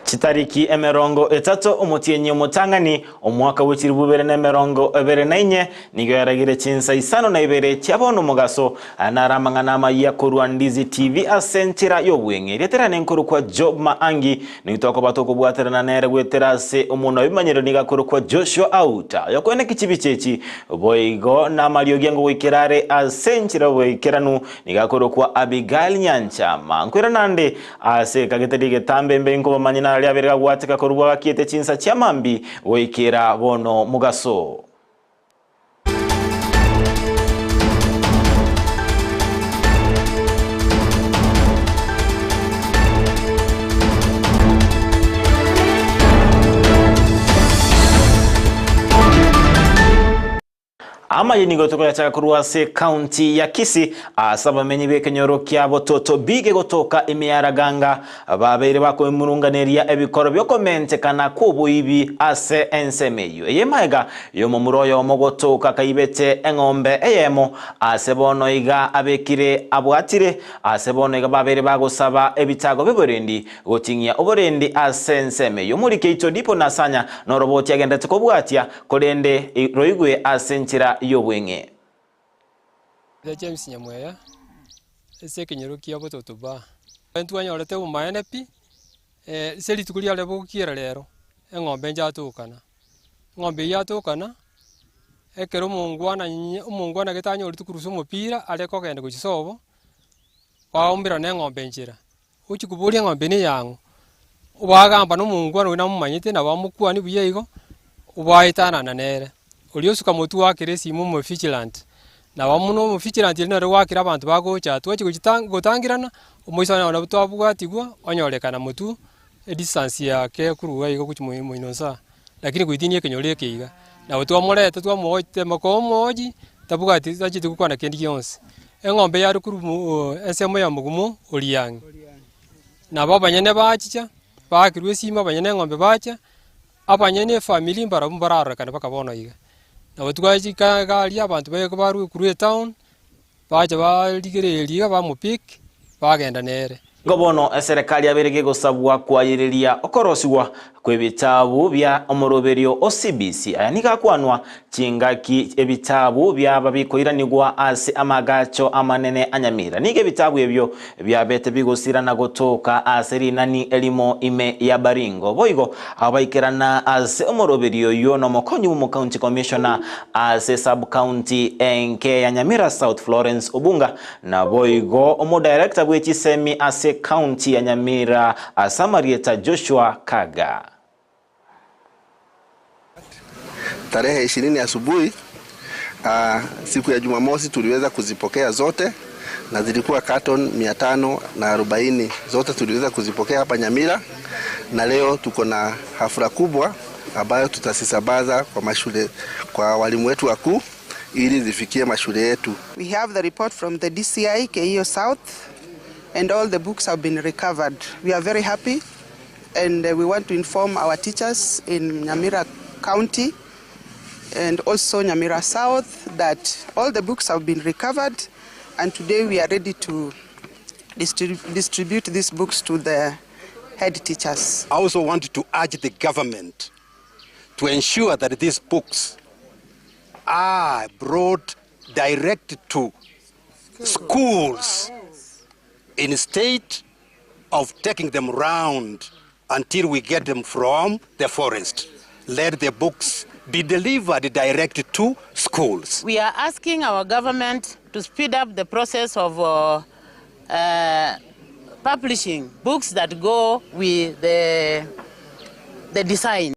Chitariki 30 omotienyi omotang'ani, omwaka bwe chilifu ibere na 24, nigo yaragire chinsa isano na ibere chia bono omogaso. Aya naro amang'ana amayia korwa Ndizi TV ase enchera y'obweng'e. Rietera nenkorokwa Job Maangi, nigo tokoba tokobwaterana nere goetera ase omonwa bw'ebimanyero nigo akorokwa Joshua Auta. Oyokoeneki chibicha echi boigo namariogi angogoikera are ase enchera y'oboikeranu nigo akorokwa Abigail Nyanchama. Nkoirana nande Ase ekagetari egetambe embe inkobamanye nararia abere gagwateka korwa bwagakiete chinsa chia mambia goikera bono mogaso. Amaye nigo tokoyachaka korwa ase ekaunti ya Kisii ase abamenyi b'ekenyoro kia Bototo B gegotoka ime ya Raganga babeire bakoemurunganeria ebikoro biokomentekana kw'oboibi ase ensemo eyio. Eye maega y'omomura oyomo gotoka kaibete eng'ombe eyemo ase bono iga abekire abwatire ase bono iga babeire bagosaba ebitago bi'oborendi goting'ia oborendi ase ensemo eyio. Omoriki oito Dipo Nasanya noroboti agenderete kobwatia Korende roigwe ase enchera y'obweng'e. James Nyamweya, ase ekenyoro kia Bototo Bar. Ntwanyorete obomaene pi, ase rituko riare bogokiera rero, eng'ombe njatokana. Eng'ombe eyio yatokana, ekero omongwana nyi omongwana gete anyorete korusia omopira are kogenda gochia sobo, baumberana eng'ombe nchera. Ochia koboria eng'ombe neyang'o, obagamba na omongwana oria namomanyete nabo amokwanie buya igo, obaetanana nere. Oria osuka motwe oakere esimo omovigilant, nabo buna omovigilant erio nere oakire abanto bagocha twachia gochita gotangirana, omoiso onye nabo twabwatigwa onyorekana motwe edistance yake korwa iga igo gochia moi moino nsa, lakini goitinia ekenyoro eke iga. Nabo twamoreta twamootema komooji, tabwati tacheti gokwana kende gionsi. Eng'ombe yare korwa moo ensemo ya mogumo Oriang'i. Nabo abanyene bachicha, baakirwe esimo abanyene eng'ombe bacha, abanyene efamiri mbarabwo mbararorekane mpaka bono iga. Nabo twachika iga aria abanto baye barwe korwa etown, bacha barigereria iga bamopick, bagenda nere. Igo bono eserekari yabeire gegosabwa koayereria okorosigwa kw'ebitabu bia omoroberio o CBC. Aya nigo akwanwa chingaki ebitabu biaba bikoiranigwa ase amagacho amanene a Nyamira. Nigo ebitabu ebio biabete bigosira na gotoka ase rinani erimo ime ya Baringo. Boigo abaikerana ase omoroberio oyio nomokonyi bw'omocounty commissioner ase sub-county enke ya Nyamira South Florence Obunga Naboigo omodirector bwe chisemi ase county ya Nyamira ase amarieta Joshua Kaga. Tarehe ishirini asubuhi siku ya Jumamosi tuliweza kuzipokea zote na zilikuwa carton 540 zote tuliweza kuzipokea hapa Nyamira, na leo tuko na hafla kubwa ambayo tutazisambaza kwa mashule, kwa walimu wetu wakuu ili zifikie mashule yetu. We have the report from the DCI Keiyo South and all the books have been recovered. We are very happy and we want to inform our teachers in Nyamira County and also Nyamira South that all the books have been recovered and today we are ready to distribute these books to the head teachers. I also want to urge the government to ensure that these books are brought direct to schools instead of taking them round until we get them from the forest. Let the books be delivered direct to schools. We are asking our government to speed up the process of uh, uh, publishing books that go with the, the design.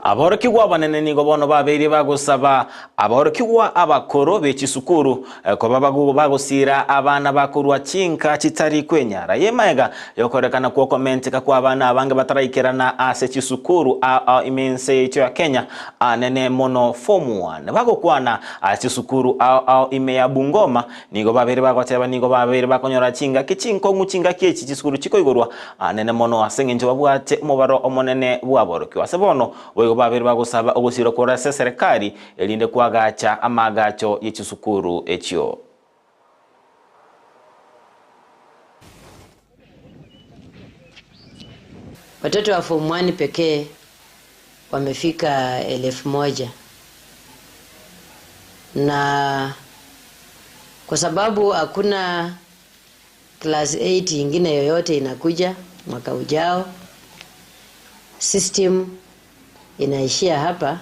Aborokigwa abanene nigo bono babeire bagosaba aborokigwa abakoro be chisukuru koba bagosiira abana bakorwa chinka chitari kwenyara. Eye maega yokorekana kw'okomenteka kw'abana abange bataraikerana ase chisukuru ao ime ense yaito ya Kenya anene mono Form One. Bagokwana ase chisukuru ao ao ime ya Bungoma Nigo babeire bagoteba nigo babeire bakonyora chingaki chinkong'u chingaki echi chisukuru chikoigorwa anene mono ase engencho babwate omobaro omonene bw'aborokigwa. Ase bono boigo babeire bagosaba ogosirwa korwa ase eserekari erinde koagacha amaagacho ye chisukuru echio. Watoto wa form 1 pekee wamefika 1000 na kwa sababu hakuna class 8 ingine yoyote inakuja mwaka ujao, system inaishia hapa.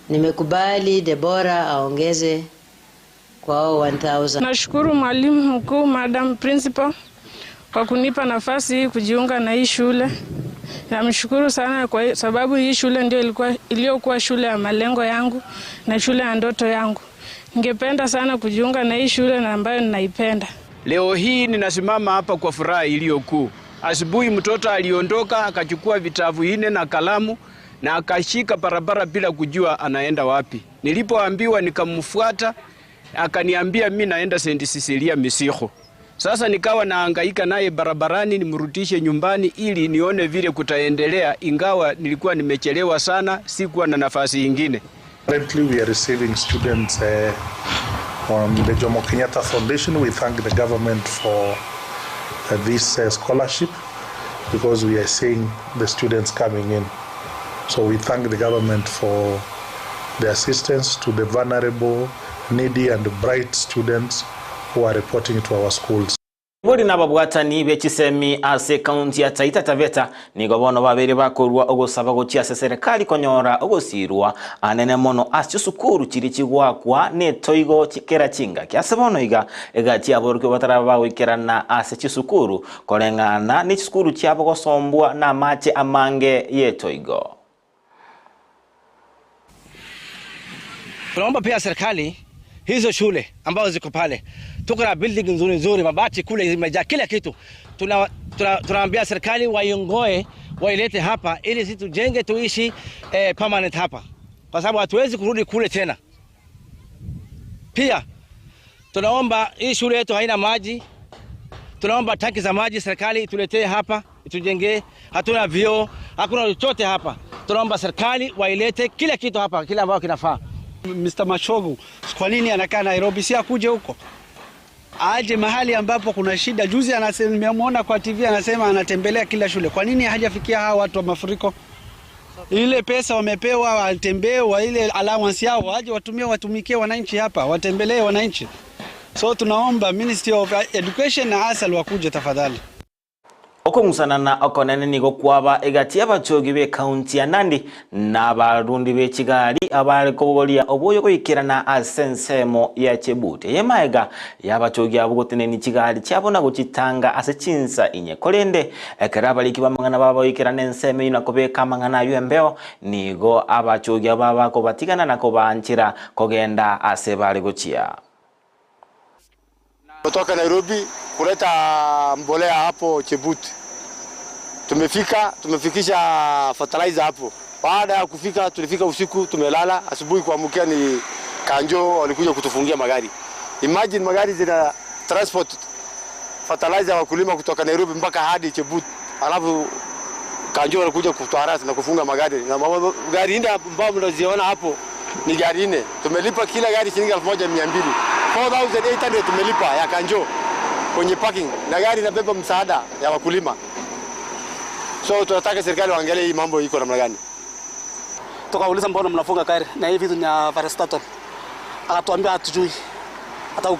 Nimekubali Debora aongeze kwa hao 1000. Nashukuru mwalimu mkuu Madam Principal kwa kunipa nafasi hii kujiunga na hii shule. Namshukuru sana kwa sababu hii shule ndio ilikuwa iliyokuwa shule ya malengo yangu na shule ya ndoto yangu. Ningependa sana kujiunga na hii shule na ambayo ninaipenda. Leo hii ninasimama hapa kwa furaha iliyokuu. Asubuhi mtoto aliondoka akachukua vitabu nne na kalamu na akashika barabara bila kujua anaenda wapi. Nilipoambiwa nikamfuata, akaniambia mi naenda St. Cecilia Misiho. Sasa nikawa naangaika naye barabarani nimrudishe nyumbani ili nione vile kutaendelea, ingawa nilikuwa nimechelewa sana, sikuwa na nafasi ingine. Currently we are receiving students on the Jomo Kenyatta Foundation. We thank the government for this scholarship because we are seeing the students coming in. So we thank the government for the assistance to the vulnerable, needy and bright students who are reporting to our schools. Bori nababwatani bechisemi ase kaunti ya Taita Taveta nigo bono babere bakorwa ogosaba gochia ase serikali konyora ogosirwa anene mono ase chisukuru chiri chigwakwa netoigo kera chingaki ase bono iga egati aborokio bataraba bagoikerana ase chisukuru koreng'ana ne chisukuru chiabo gosombwa na amache amange yetoigo. Tunaomba pia serikali hizo shule ambazo ziko pale, tuko na building nzuri nzuri, mabati kule zimejaa kila kitu. Tunaambia tuna, tuna serikali waiongoe wailete hapa ili sisi tujenge tuishi permanent hapa, kwa sababu hatuwezi kurudi kule tena. Pia tunaomba hii shule yetu haina maji, tunaomba tanki za maji serikali ituletee hapa itujengee. Hatuna vyoo, hakuna chochote hapa. Tunaomba serikali wailete kila kitu hapa, kile ambacho kinafaa. Mr. Machogu kwa nini anakaa Nairobi? Si akuje huko, aje mahali ambapo kuna shida. Juzi anasema, nimemwona kwa TV anasema anatembelea kila shule. Kwa nini hajafikia hawa watu wa mafuriko? Ile pesa wamepewa watembee, wa ile allowance yao waje watumie, watumikie wananchi hapa, watembelee wananchi. So tunaomba Ministry of Education na ASAL wakuje tafadhali. Okong'usanana okonene nigo kwaba egati abachogi be kaunti ya Nandi na abarundi be chigari abare kobogoria oboyo goikerana ase ensemo ya Chebute yemaega yabachogi abo goteneni chigari chiabo na gochitanga ase chinsa inye korende ekero abariki bamang'ana baboikerana ensemo eywo na kobeka amang'ana ayo embeo nigo abachogi aba bakobatigana na kobanchera kogenda ase bare gochia. Kutoka Nairobi kuleta mbolea hapo Chebut. Tumefika, tumefikisha fertilizer hapo. Baada ya kufika, tulifika usiku, tumelala, asubuhi kuamkia ni kanjo walikuja kutufungia magari. Imagine magari zina transport fertilizer wakulima kutoka Nairobi mpaka hadi Chebut. Alafu kanjo walikuja kutuharasi na kufunga magari. Na gari nne ambazo mnaziona hapo ni gari nne. Tumelipa kila gari shilingi 1200. 4800 tumelipa ya kanjo kwenye parking na gari inabeba msaada ya wakulima. So tunataka serikali waangalie hii mambo iko namna gani. Tukauliza mbona mnafunga gari na hivi vitu ni ya parastatal. Akatuambia hatujui.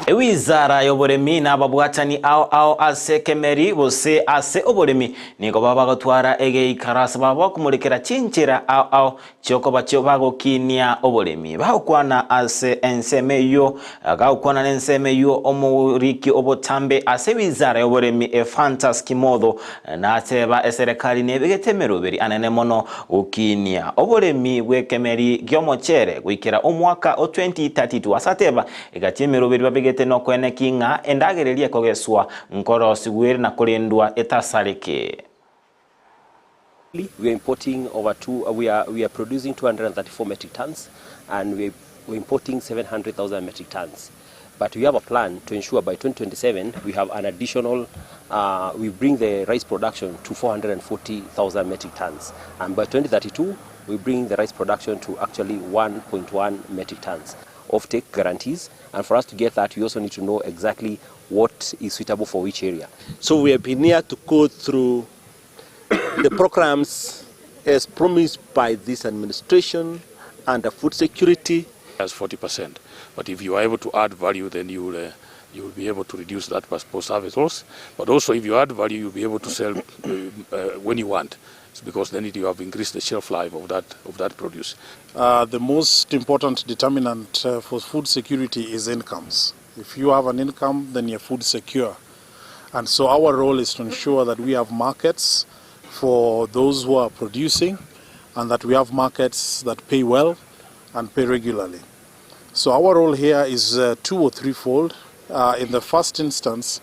Ewizara y'oboremi n'ababwatani ao ao ase kemeri bose ase oboremi nigo babagotwara egeikarasa baba bakomorekera chinchera ao ao chiokoba chio bagokinia oboremi bagokwana ase ensemo eyo gagokwana na ensemo eyo omoriki obotambe ase wizara y'oboremi Ephantus Kimotho nateba eserekari nebegete emeroberi anene mono gokinia oboremi bw'ekemeri gi'omochere goikera omwaka o 2032 asateba egati emeroberi babegete nokwene king'a endagereria ekogeswa nkorosigwere na korendwa etasareke. We are importing over two, we are producing 234 metric tons and we are importing 700,000 metric tons. But we have a plan to ensure by 2027 we have an additional, we bring the rice production to 440,000 metric tons. And by 2032 we bring the rice production to actually 1.1 metric tons. Offtake guarantees, and for us to get that we also need to know exactly what is suitable for which area. So we have been here to go through the programs as promised by this administration under food security. As 40%. But if you are able to add value, then you will, uh, you will be able to reduce that post-harvest loss. But also, if you add value, you'll be able to sell uh, uh, when you want. It's because then you have increased the shelf life of that, of that produce. Uh, the most important determinant uh, for food security is incomes. If you have an income, then you're food secure. And so our role is to ensure that we have markets for those who are producing and that we have markets that pay well and pay regularly. So our role here is uh, two or threefold. Uh, in the first instance,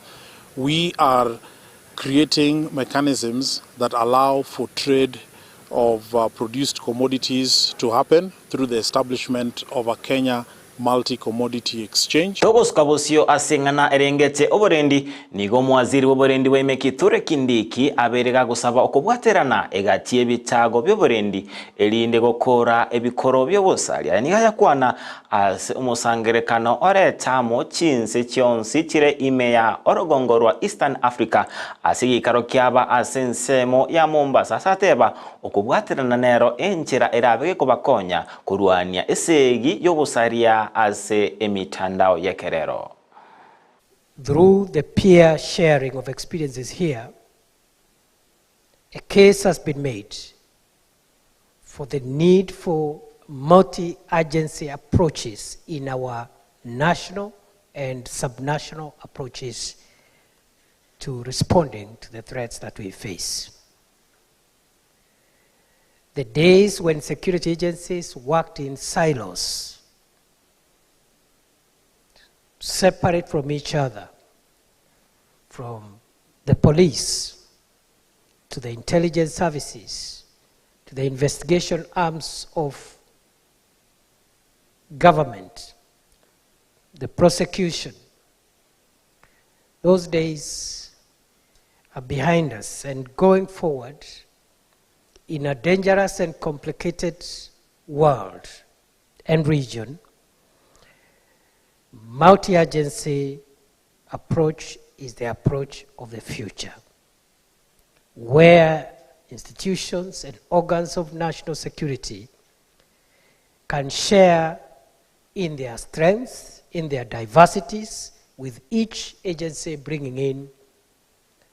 we are creating mechanisms that allow for trade of uh, produced commodities to happen through the establishment of a Kenya Multi-Commodity Exchange. Togosuka bosio ase eng'ana erengete oborendi, nigo omowaziri bw'oborendi bwa ime Kithure Kindiki abeire gagosaba okobwaterana egati y'ebitago bi'oborendi erinde gokora ebikoro bi'obosaria. Aya nigo ayakwana ase omosangerekano orete amo chinse chionsi chire ime ya orogongo rwa Eastern Africa ase egeikaro kiaba ase ensemo ya Mombasa ase ateba okobwaterana nero enchera erabe gekobakonya Korwania esegi y'ogosaria ase emitandao y'ekerero. Through the peer sharing of experiences here, a case has been made for the need for multi-agency approaches in our national and subnational approaches to responding to the threats that we face. The days when security agencies worked in silos, separate from each other, from the police to the intelligence services, to the investigation arms of government, the prosecution. Those days are behind us, and going forward, in a dangerous and complicated world and region, multi-agency approach is the approach of the future, where institutions and organs of national security can share in their strengths, in their diversities, with each agency bringing in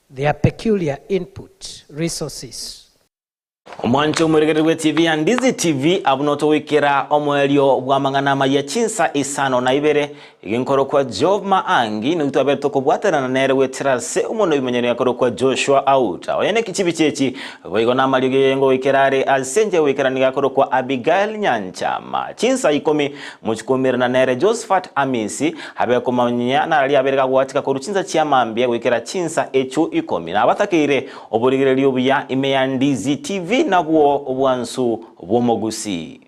their peculiar input, resources. Omwanche omoregereri bwe TV ya Ndizi TV abwo notogoikera omoerio bw'amang'ana amaya chinsa isano na ibere igenkorokwa Job Maangi nigo twabere tokobwaterana nere goetera ase omonto obimenyero yakorokwa Joshua Auta oye nekichibi echi boigo namariogi yengo goikera are ase enchera goikera nigo akorokwa Abigail Nyanchama chinsa ikomi mochikomerana nere Josephat Amisi Abe komanya nararia abere gagwatika korwa chinsa chia mambia goikera chinsa echio ikomi. Nabatakeire oborigereria obuya ime ya Ndizi TV nabwo obwansu bw'omogusii.